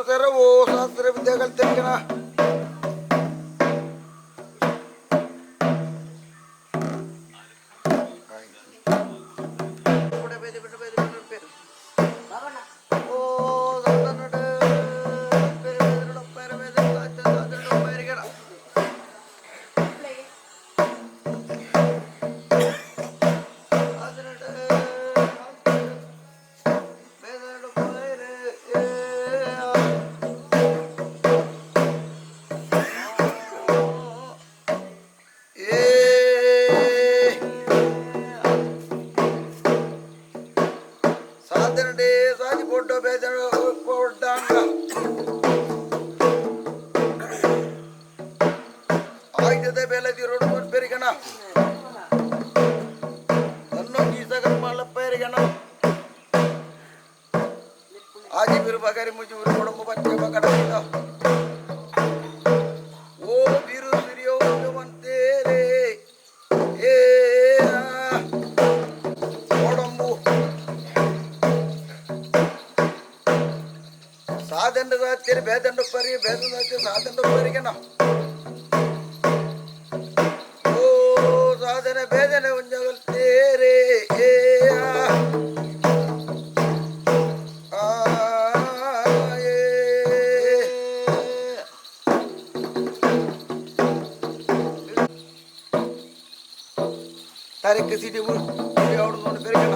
Servo ಶಾಸ್ತ್ರ ವಿದ್ಯೆಗಳು ತೆರಿಗಣ. ಸಾಧನಡೆ ಸಾಜಿ ಪೊಡ್ಡ ಬೇಜಾರು ಪೊಡ್ಡಾಂಗ ಆಯ್ತದೆ ಬೇಲೆ ರೋಡ್ ಕೊಟ್ಟು பெருகಣ ಅನ್ನೊಂದು ಸಗರ ಮಲ್ಲಪ್ಪ ಎರಿಗಣ ಆಜಿ ಬಿರು ಬಗರಿ ಮುಜಿ ಉರು ಕೊಡಂಬು ಬಚ್ಚೆ ಬಗಡ ಓ ಬಿರು ಸಿರಿಯೋ ಅಂತೇರೆ ಏ ಕೊಡಂಬು ಸಾದಂಡ ಸಾತ್ಯರಿ ಬೇದಂಡ ಪರಿ ಬೇದಂಡ ಸಾತ್ಯ ಸಾದಂಡ ಪರಿಗಣ ಓ ಸಾಧನೆ ಬೇದನೆ ಉಂಜಗಲ್ ತೇರೆ ಏ ಆ, ಆ, ಏ. ತಾರೀಖ್ ಸಿಟಿ ಊರು ಅವಡು பெருக்கಣ.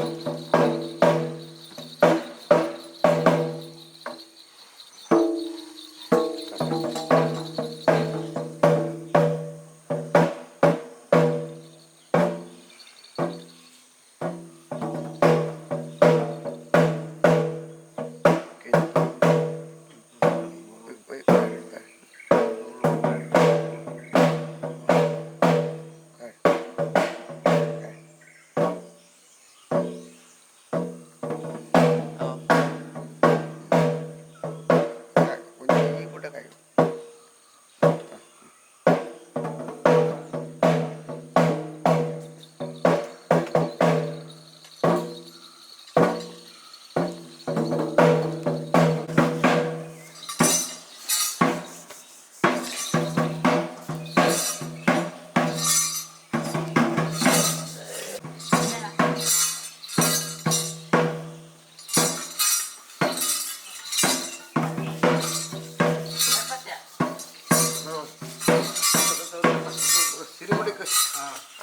ಸಿರಿಗುಡಿಕ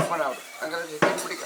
ಮಾಡಾವ್ರು ಹಂಗಾದ್ರೆ ಸಿರಿಗುಡಿಕ.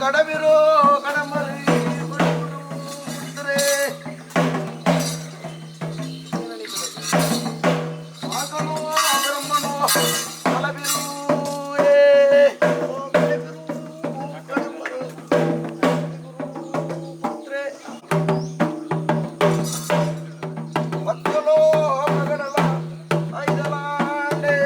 ಕಡಬಿರು ಕಡಮರಿ ಮಗನು ಬ್ರಹ್ಮನು ಕಲಬಿರು ಮಕ್ಕಳು ಮಗನಲ್ಲ ಐದಲಾಂಡೆ.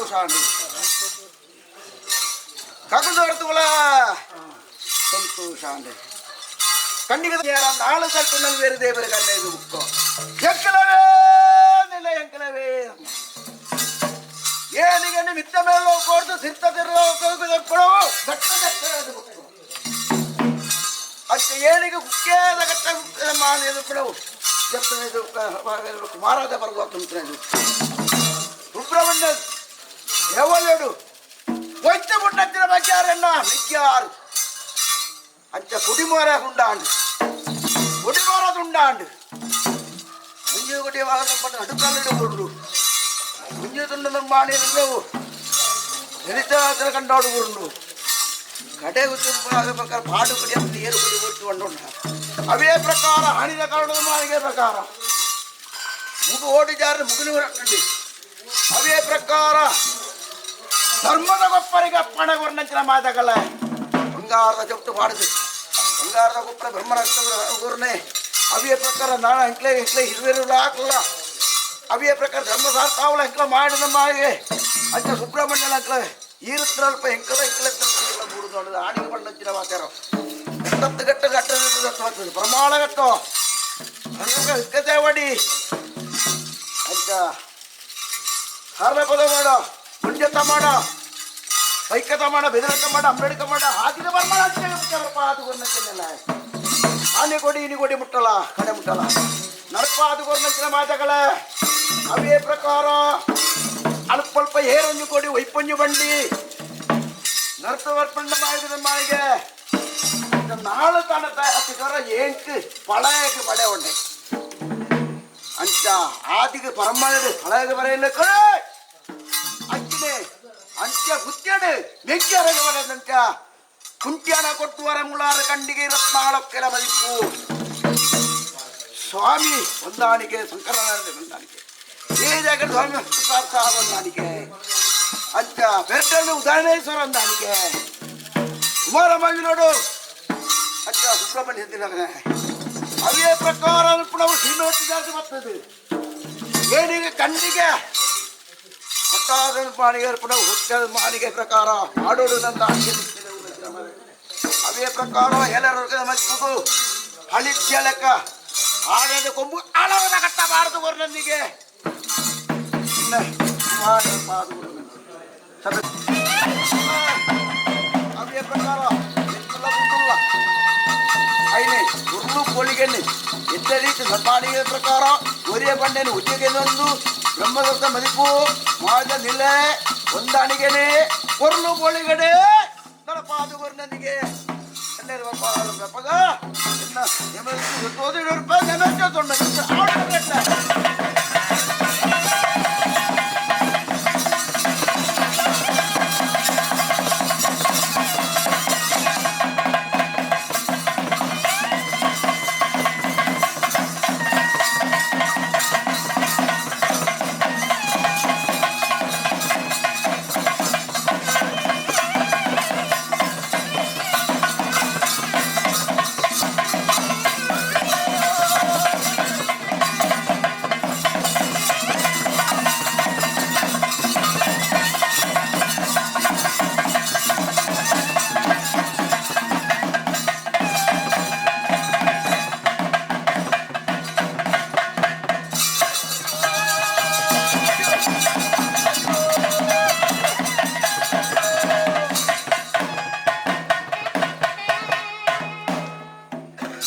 ಸಂತೋಷ ಆಂಡ್. ಕಗುದೋರ್ತುಗಳ ಸಂತೋಷ ಆಂಡ್. ಕಣ್ಣಿಗೆ ನಾಳು ಕಟ್ಟು ಬೇರೆ ದೇವರ ಕಣ್ಣು ಬುಕ್ಕೋ ಎಂಕಲವೇ ನಿಲ್ಲ ಎಂಕಲವೇ ಏನಿಗೆ ಮಿತ್ತ ಮೇಲೆ ಕೊಡ್ದು ಸಿರ್ತ ತಿರುವು ಗಟ್ಟ ಗಟ್ಟ ಬುಕ್ಕು ಅಷ್ಟೇ ಏನಿಗೆ ಕುಕ್ಕೇದ ಗಟ್ಟ ಮಾನ ಎದುರ್ಪಡವು ಕುಮಾರಾದ ಪರ್ವತ ಸುಬ್ರಹ್ಮಣ್ಯ ದೇವಲ್ಯಡು ವೈದ್ಯ ಬುಟ್ಟತ್ತಿನ ಬಗ್ಯಾರನ್ನ ಮಿಗ್ಯಾರು ಅಂಚ ಕುಡಿಮೋರ ಉಂಡಾಂಡು ಕುಡಿಮೋರದುಂಡಾಂಡು ಮುಂಜು ಗುಡಿ ಪಟ್ಟ ನಡುಕಲ್ಲಿಡು ಕೊಡ್ರು ಮುಂಜು ತುಂಡು ನಿರ್ಮಾಣ ಲಲಿತಾಸನ ಕಂಡಾಡು ಊರುಂಡು ಕಡೆ ಪ್ರಕಾರ ಪಾಡು ಕುಡಿ ಅಂತ ಏರು ಕುಡಿ ಒಟ್ಟು ಕೊಂಡುಂಟ ಅವೇ ಪ್ರಕಾರ ಹಣಿದ ಕಾರಣದ ಮಾಳಿಗೆ ಪ್ರಕಾರ ಮುಗು ಓಡಿಜಾರ ಮುಗುನು ರಟ್ಟಂಡಿ ಅವೇ ಪ್ರಕಾರ ಧರ್ಮದ ಗೊಪ್ಪರಿಗೆ ಅಪ್ಪಣ ವರ್ಣಂಚಿನ ಮಾತಗಳ ಬಂಗಾರದ ಚಪ್ತು ಪಾಡುದು ಬಂಗಾರದ ಗೊಪ್ಪರ ಬ್ರಹ್ಮರ ಗುರುನೇ ಅವೇ ಪ್ರಕಾರ ನಾಳ ಎಂಕ್ಲೆ ಎಂಕ್ಲೆ ಹಿರಿಯರು ಹಾಕಲ್ಲ ಅವೇ ಪ್ರಕಾರ ಧರ್ಮ ಸಾರ್ತಾವಳ ಎಂಕ್ಲ ಮಾಡಿದ ಮಾಗೆ ಅಂಚ ಸುಬ್ರಹ್ಮಣ್ಯನ ಅಂಕ್ಲ ಈರುತ್ರಲ್ಪ ಎಂಕಲ ಎಂಕಲ ಬೂಡುದು ಆಡಿಗೆ ಬಣ್ಣಂಚಿನ ಮಾತಾರೋ ಗಟ್ಟತ್ತು ಗಟ್ಟ ಗಟ್ಟ ಪ್ರಮಾಣ ಗಟ್ಟೋ ದೇವಡಿ ಅಂಚ ಹರಳ ಪದ ಮಾಡ ಮುಂಜತ್ತ ಮಾಡ ಬೈಕತ ಮಾಡ ಬೆದರಕ ಮಾಡ ಅಂಬೇಡ್ಕ ಮಾಡ ಹಾಕಿದ ಬರ್ಮಾಡ ಅದು ಆನೆ ಕೊಡಿ ಇನಿ ಕೊಡಿ ಮುಟ್ಟಲ್ಲ ಕಡೆ ಮುಟ್ಟಲ್ಲ ನಡಪ ಅದು ಕೊರ್ನಂಚಿನ ಮಾತಗಳ ಅವೇ ಪ್ರಕಾರ ಅಲ್ಪ ಏರೊಂಜು ಕೊಡಿ ಒಯ್ಪೊಂಜು ಬಂಡಿ ನರ್ತ ವರ್ಪಂಡ ಮಾಡಿದ ಮಾಳಿಗೆ ನಾಳು ತಾಣ ಹತ್ತಿದವರ ಏಂಕ್ ಪಳಯಕ್ಕೆ ಪಡೆ ಉಂಡೆ ಅಂಚ ಆದಿಗೆ ಪರಮಾಣು ಪಳಯಗೆ ಬರೆಯಲ್ಲ ಕಡೆ ಅಂಚಿನೆ ಅಂಚ ಬುದ್ಧಿಯಡು ಮೆಗ್ಗರಗೆ ಬರೆದಂಚ ಕುಂಟ್ಯಾನ ಕೊಟ್ಟುವರ ಮುಳಾರ ಕಂಡಿಗೆ ರತ್ನಾಳಕ್ಕೆಲ ಮದಿಪ್ಪು ಸ್ವಾಮಿ ಹೊಂದಾಣಿಕೆ ಶಂಕರನಾರಾಯಣ ಹೊಂದಾಣಿಕೆ ಈ ಜಾಗ ಸ್ವಾಮಿ ಹೊಂದಾಣಿಕೆ ಅಂಚ ಪೆರ್ಡನ್ನು ಉದಾಹರಣೇಶ್ವರ ಹೊಂದಾಣಿಕೆ ಕುಮಾರ ನೋಡು ಅಂಚ ಸುಬ್ರಹ್ಮಣ್ಯ ಸಿದ್ಧಿನಗರ ಅವೇ ಪ್ರಕಾರ ನಾವು ಶ್ರೀಮತಿ ಜಾತಿ ಬರ್ತದೆ ಏನಿಗೆ ಕಣ್ಣಿಗೆ ಹೊಟ್ಟಾದ ಮಾಣಿಗೆ ಪುನಃ ಹುಟ್ಟದ ಮಾಣಿಗೆ ಪ್ರಕಾರ ಮಾಡೋಡು ನನ್ನ ಅವೇ ಪ್ರಕಾರ ಎಲ್ಲರ ಮಕ್ಕಳು ಹಳಿದ್ಯಲಕ ಆಡದ ಕೊಂಬು ಅಳವದ ಕಟ್ಟಬಾರದು ವರ್ಣನಿಗೆ ಅವೇ ಪ್ರಕಾರ ಐನೆ ಉರ್ಲು ಕೋಳಿಗೆಣ್ಣೆ ಎದ್ದ ರೀತಿ ಸನ್ಮಾನಿಗೆ ಪ್ರಕಾರ ಒರಿಯ ಬಂಡೆನು ಉದ್ಯೋಗನೊಂದು ಬ್ರಹ್ಮದತ್ತ ಮದಿಪು ಮಾದ ನಿಲೆ ಹೊಂದಾಣಿಗೆನೆ ಕೊರ್ಲು ಕೋಳಿಗಡೆ ನಡಪಾದು ವರ್ಣನಿಗೆ